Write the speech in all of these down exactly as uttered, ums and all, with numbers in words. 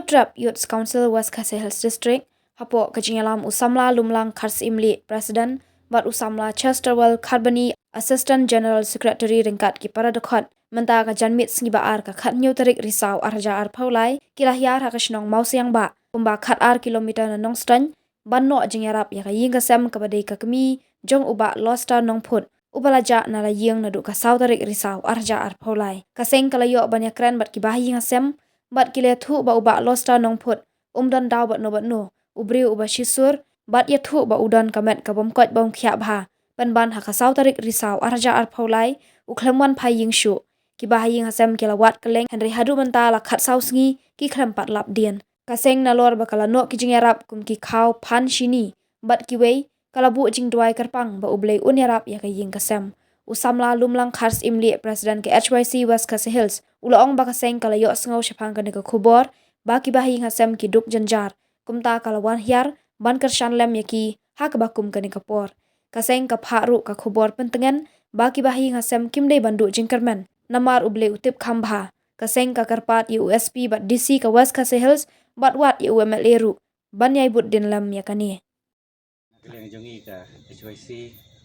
Hynñiewtrep Youth Council West Khasi Hills District, hapoh ka jingïalam u samla Lumlang Kharsyimlieh, President, bad u samla Chesterwell Kharbani, Assistant General Secretary, ryngkat ki para dkhot, mynta ka janmiet sngi ba ar, ka khathynñiew tarik Risaw arhajar arphew lai, ki la hiar ha ka shnong Mawsiangbah, kumba khatar kilometer na Nongstoiñ, ban noh jingïarap ïa ka ïing ka sem kaba dei ka kmie jong u Bah Lostar Nongphut, uba la jah na la ïing naduh ka saw tarik Risaw arhajar arphew lai. Ka seng ka la ïoh ban ïakren bad ki bahaïing hasem, bad ki la ïathuh ba u Bah Lostar Nongphut um don daw bad no bad no, u briew uba shisur, bad ïathuh ba u don ka met ka bym koit bym khiah bha, pynban ha ka saw tarik Risaw arhajar arphew lai u khlem wan phai ïing shuh. Ki bahaïing hasem ki la wad kylleng, hynrei haduh mynta la khatsaw sngi ki khlem pat lap dien. Ka seng, nalor ba ka la noh ki jingïarap kum ki khaw, phan, shini bad kiwei, ka la buh jingduwai kyrpang ba U Blei un ïarap ïa ka ïing ka sem. U samla Lumlang Kharsyimlieh, President ka H Y C West Khasi Hills, u la ong ba ka seng ka la ïohsngew shaphang kane ka khubor ba ki bahaïing hasem ki duk jynjar, kumta ka la wan hiar ban kyrshan lem ïa ki ha kaba kum kane ka por. Ka seng ka phah ruh ka khubor pyntngen ba ki bahaïing hasem kim dei ban duh jingkyrmen, namar U Blei u tip kham bha. Ka seng ka kyrpad ïa u S P bad D C ka West Khasi Hills, bad wat ïa u M L A ruh ban ïai bud dien lem ïa kane. Na ka liang jong ngi ka H Y C,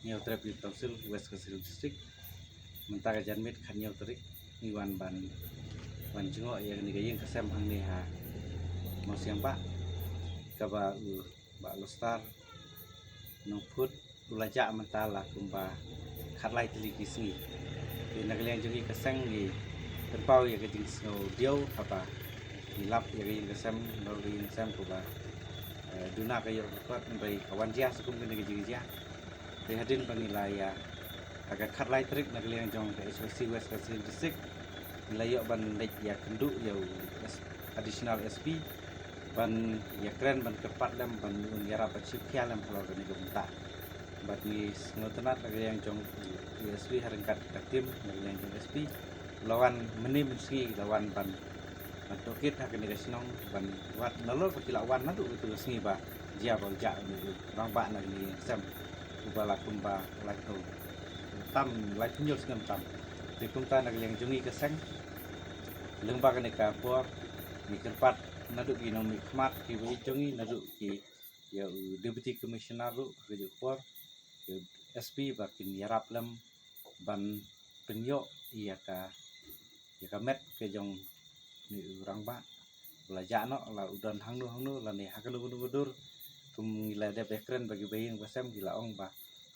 Hynñiewtrep Youth Council West Khasi Hills District, mynta ka janmiet khathynñiew tarik ngi wan ban, wan jngoh ïa kane ka ïing ka sem hangne ha Mawsiangbah, kaba u Bah Lostar Nongphut u la jah mynta la kumba khatlai tylli ki sngi. Te na ka liang jong ngi ka seng ngi pynpaw ïa ka jingsngew diaw haba ngi lap ïa ka ïing ka sem, nalor ka ïing ka sem kaba, eh, duna ka ïoh ka kot, hynrei ka wan jia sa kum kane ka jingjia. Te hadien ba ngi la ïa, ha ka khatlai tarik na ka liang jong ka H Y C West Khasi Hills District, ngi la ïoh ban leit ïakynduh ïa u S-, Additional S P, ban ïakren, ban kyrpad lem ban un ïarap ban shim khia lem halor kane ka bynta. Bad ngi sngewtynnat na ka liang jong u S P ha ryngkat ka team na ka liang jong S P, la wan mynne mynsngi, la wan ban, ban tohkit ha kane ka shnong, ban wad nalor ba ki la wan naduh katu ka sngi ba jia ba u jah une u rangbah na kane ka ïing ka sem, uba la kumba laiphew tam, laiphew hynñiew snem tam. Te kumta na ka liang jong ngi ka seng, lyngba kane ka por, ngi kyrpad naduh ki nongmihkhmat kiba ïeit jong ngi, naduh ki, ïa u Deputy Commissioner ruh ha kajuh ka por, ïa u S P ba kin ïarap lem ban pynïoh ïa ka, ïa ka met ka jong une u rangbah, ba la jah noh, la u don hangno hangno lane ha kano kano ka dur. Kum ngi la dep ïakren bad ki bahaïing basem, ki la ong ba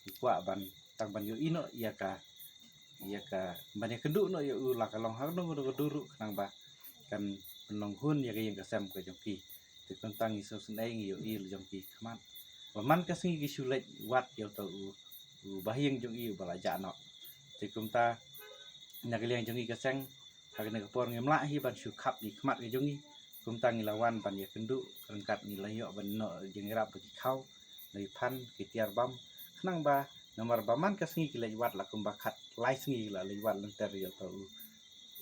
ki kwah ban, tang ban ïohi noh ïa ka, ïa ka, ban ïakynduh noh ïa u la ka long ha kano kano ka dur ruh, khnang ba kan pynlong hun ïa ka ïing ka sem ka jong ki. Te kumta ngi sngewsynei, ngi ïohi la jong ki khmat ba man ka sngi ki shu leit wad ïa uta u, u bahaïing jong i uba la jah noh. Te kumta na ka liang jong ngi ka seng, ha kane ka por ngim lah hi ban shu khap ïa ki khmat ka jong ngi. Kumta ngi la wan ban ïakynduh ryngkat, ngi la ïoh ban noh jingïarap bad ki khaw, ki phan, ki tiar bam, khnang ba, namar ba man ka sngi ki leit wad, la kumba khatlai sngi ki la leit wad lynter ïa uta u,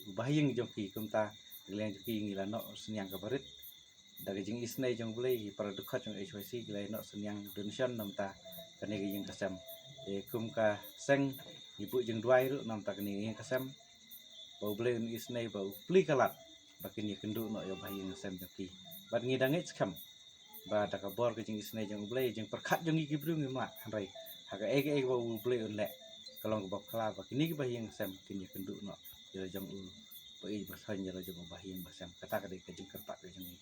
u bahaïing jong ki. Kumta na ka liang jong ki ngi la noh synñiang kaba rit da ka jingisynei jong U Blei. Ki para dkhot jong H Y C ki la ïa noh synñiang donation namar kane ka ïing ka sem. Te kum ka seng ngi buh jingduwai ruh namar kane ka ïing ka sem, ba U Blei un isynei, ba u plie ka lad ba kin ïakynduh noh ïa u bahaïing hasem jong ki. Bad ngi da ngeit skhem ba da ka bor ka jingisynei jong U Blei, jingpyrkhat jong ngi ki briew ngim lah, hynrei ha kaei kaei kaba U Blei un leh, ka long kaba phylla ba kine ki bahaïing hasem kin ïakynduh noh ïa la jong u ba ïeit ba thoiñ, ïa la jong u bahaïing basem. Kata ka dei ka jingkyrpad ka jong ngi.